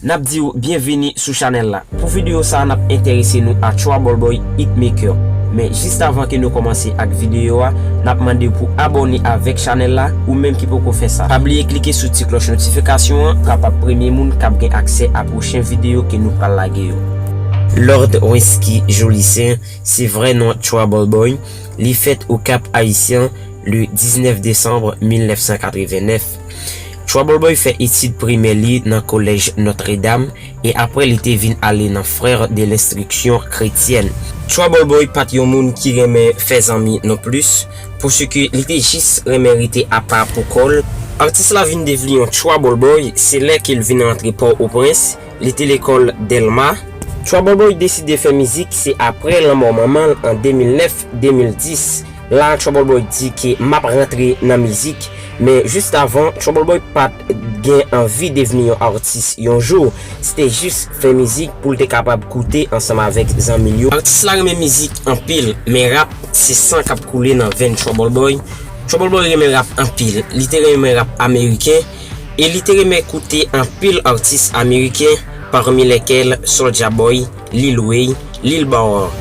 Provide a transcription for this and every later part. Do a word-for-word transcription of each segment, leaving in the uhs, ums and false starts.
N ap di w byenveni sou chanèl la. Pou videyo sa a, n ap enterese nou a Trouble Boy Hitmaker. Men jis avan ke nou kòmanse ak videyo a, n ap mande w pou abòne avèk chanèl la, ou menm ki poko fè sa. Pa bliye klike sou ti klòch notifikasyon an pou w kapab premye moun k ap gen aksè a pwochen videyo ke nou pral lage yo. Lord Wensky Jolisen, se vrè non Trouble Boy, li fèt Okap Ayisyen le diznèf desanm mil nèf san katreven nèf. Trouble Boy fè etid primè li nan kolèj Notre Dame e apre li te vin ale nan Frères de l'Instruction Chrétienne. Trouble Boy pa t yon moun ki renmen fè zanmi non plis, paske li te jis renmen rete apa pou kò l. Atis la vin devni yon Trouble Boy, se lè ke l vin rantre Pòtoprens, li te lekòl Dèlma. Trouble Boy deside fè mizik, se apre lanmò manman l an de mil nèf, de mil dis. La, Trouble Boy di ke m ap rantre nan mizik, men jis avan, Trouble Boy pa t gen anvi devni yon atis yon jou. Se te jis fè mizik pou l te kapab koute ansanm avèk zanmi l yo. Atis la renmen mizik anpil, men rap se san k ap koule nan venn Trouble Boy. Trouble Boy renmen rap anpil. Li te renmen rap ameriken e li te renmen koute anpil atis ameriken, parmi lesquels Soulja Boy, Lil Wayne, Lil Baby.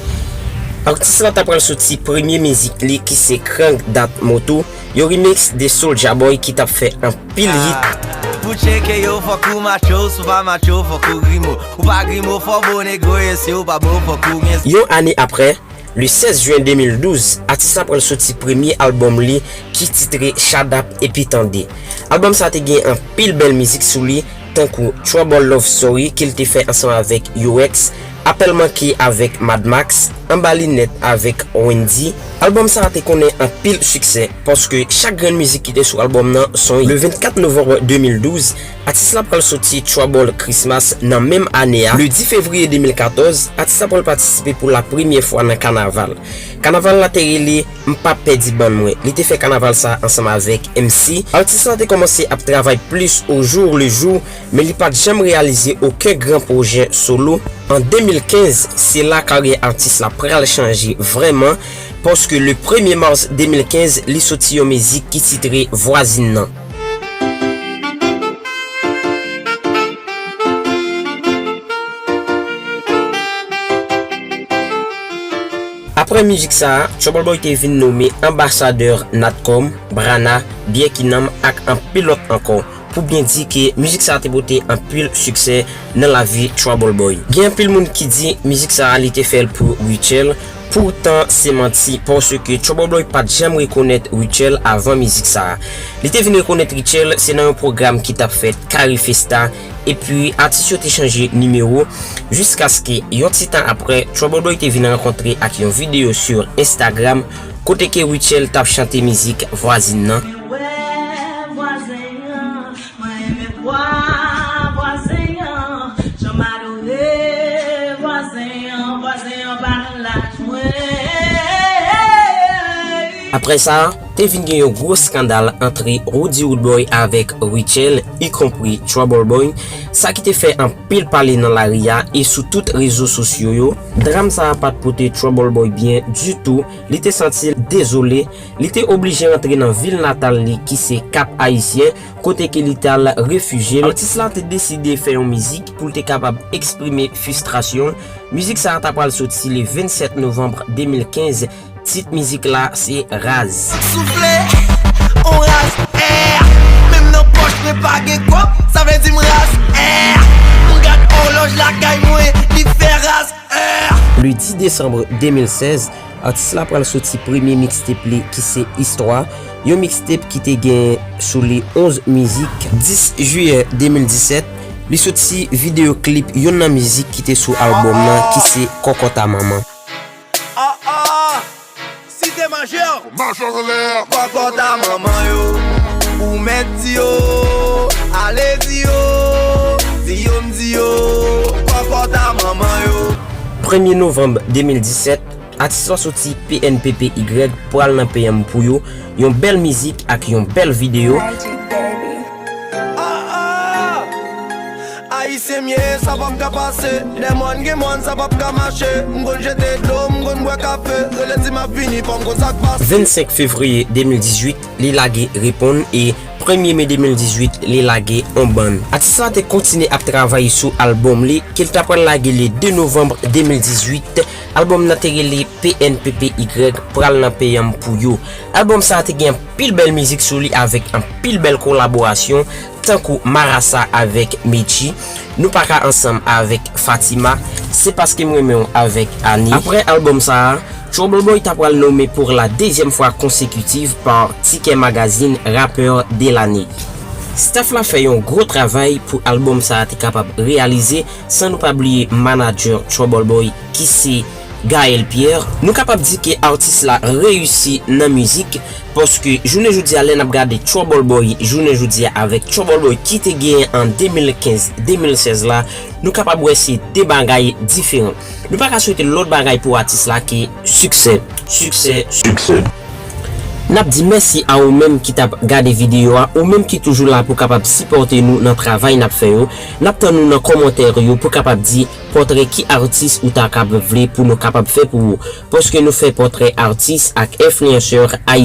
Atis la ta pral soti premye mizik li ki se Crank That Motor, yon remix de Soulja Boy ki t ap fè anpil hit. Pou tcheke yo, fòk ou macho, si w pa macho, fòk ou grimo. Ou pa grimo, fò bo nego, e si w pa bo, fòk ou gen. Yon ane apre, le sèz jen de mil douz, atis la pral soti premye albòm li ki titre Shadap epi Tande. Albòm sa te gen anpil bèl mizik sou li, tankou Trouble Love Story ke l te fè ansanm avèk Yoex, Apèl Manke avèk Mad Max, Anba Linèt avèk Wendyy. Albòm sa a te konnen anpil siksè, paske chak grenn mizik ki te sou albòm nan sonye. Le vennkat novanm de mil douz, atis la pral soti Trouble Christmas nan menm ane a. Le dis fevriye de mil katòz, atis la pral patisipe pou la premyè fwa nan kanaval. Kanaval la te rele M p ap pèdi bann mwen. Li te fè kanaval sa ansanm avèk M C. Atis la te kòmanse ap travay plis au jour le jour, men li pa t janm reyalize okenn gran pwojè solo. An de mil kenz, se la karyè atis la pral chanje vrèman, paske le premye mas de mil kenz, li soti yon mizik ki titre Vwazin nan. Apre mizik sa a, Trouble Boy te vin nome anbasadè Natcom, Brana, Byè Kinanm ak anpil lòt ankò. Pou byen di ke mizik sa a te pote anpil siksè nan lavi Trouble Boy. Gen anpil moun ki di mizik sa a li te fè l pou Rutshelle, poutan se manti, paske Trouble Boy pa t janm rekonèt Rutshelle avan mizik sa a. Li te vin rekonèt Rutshelle se nan yon pwogram ki t ap fèt Carifesta, epi atis yo te chanje nimewo, jiskaske yon ti tan apre, Trouble Boy te vin rankontre ak yon videyo sou Instagram, kote ke Rutshelle t ap chante mizik Vwazin nan. Mwen renmen vwa vwazen an, mwen renmen vwa vwazen an, jan m adore vwazen an, vwazen an pa nan laj mwen. Apre sa, te vin gen yon gwo eskandal ant Roody Roodboy avèk Rutshelle, ikonpri Trouble Boy, sa ki te fè anpil pale nan lari a e sou tout rezo sosyo yo. Dram sa a pa t pote Trouble Boy byen ditou, li te santi l dezole, li te oblije rantre nan vil natal li ki se Kap Ayisyen, kote ke li t al refijye l. Atis la te deside fè yon mizik pou l te kapab eksprime fristrasyon l. Mizik sa a ta pral soti le vennsèt novanm de mil kenz. Tit mizik la se Raz. Soufle, on raz, eh. Menm nan pòch mwen pa gen kòb, sa vle di m raz, eh. M gad òlòj lakay mwen, li fè raz, eh. Le dis desanm de mil sèz, atis la pral soti premye mixtape li ki se Istwa, yon mixtape ki te gen sou li onz mizik. Dis jiyè de mil disèt, li soti videyo klip youn nan mizik ki te sou albòm nan ki se Kòkòt a Manman. Ah ah, Site Majè. Majè anlè. Kòkòt a manman yo, ou mèt di yo, ale di yo, di yo m di yo, kòkòt a manman yo. Premye novanm de mil disèt, atis la soti P N P P Y pral nan P M pou yo, yon bèl mizik ak yon bèl videyo. Magic, baby. Ah ah. Ayisyen m ye, sa p ap ka pase. Dè mòn gen mòn, sa p ap ka mache. M konn jete dlo, m konn bwè kafe. Rele di m ap vini, pa m konn sa k pase. Vennsenk fevriye de mil dizuit, li lage Reponn e Premye me de mil dizuit, li lage on bann. Atis la te kontinye ap travay sou albòm li, ke l ta pral lage le de novanm de mil dizuit. Albòm nan te rele P N P P Y, Pral nan Peyanm pou yo. Albòm sa a te gen anpil bèl mizik sou li avèk anpil bèl kolaborasyon, tankou Marasa avèk Medjy, Nou pa ka ansanm avèk Fatima, Se paske m renmen w avèk Anie. Aprè albòm sa a, Trouble Boy ta pral nome pour la deuxième fois consécutive par Ticket Magazine Rappeur de l'année. Staff la fè yon gwo travay pou albòm sa a te kapab reyalize, san nou pa bliye manager Trouble Boy ki se Gaël Pierre. Nou kapab di ke atis la reyisi nan mizik, paske jounen jodi a lè n ap gade Trouble Boy jounen jodi a avèk Trouble Boy ki te genyen an de mil kenz, de mil sèz la, nou kapab wè se de bagay diferan. Nou pa ka swete lòt bagay pou atis la ke siksè, siksè, siksè. N ap di mèsi a ou menm ki t ap gade videyo a, ou menm ki toujou la pou kapab sipòte nou nan travay n ap fè yo. N ap tann ou nan kòmantè yo pou kapab di pòtrè ki atis ou ta kapab vle pou nou kapab fè pou ou. Paske nou fè pòtrè atis ak enfliyansè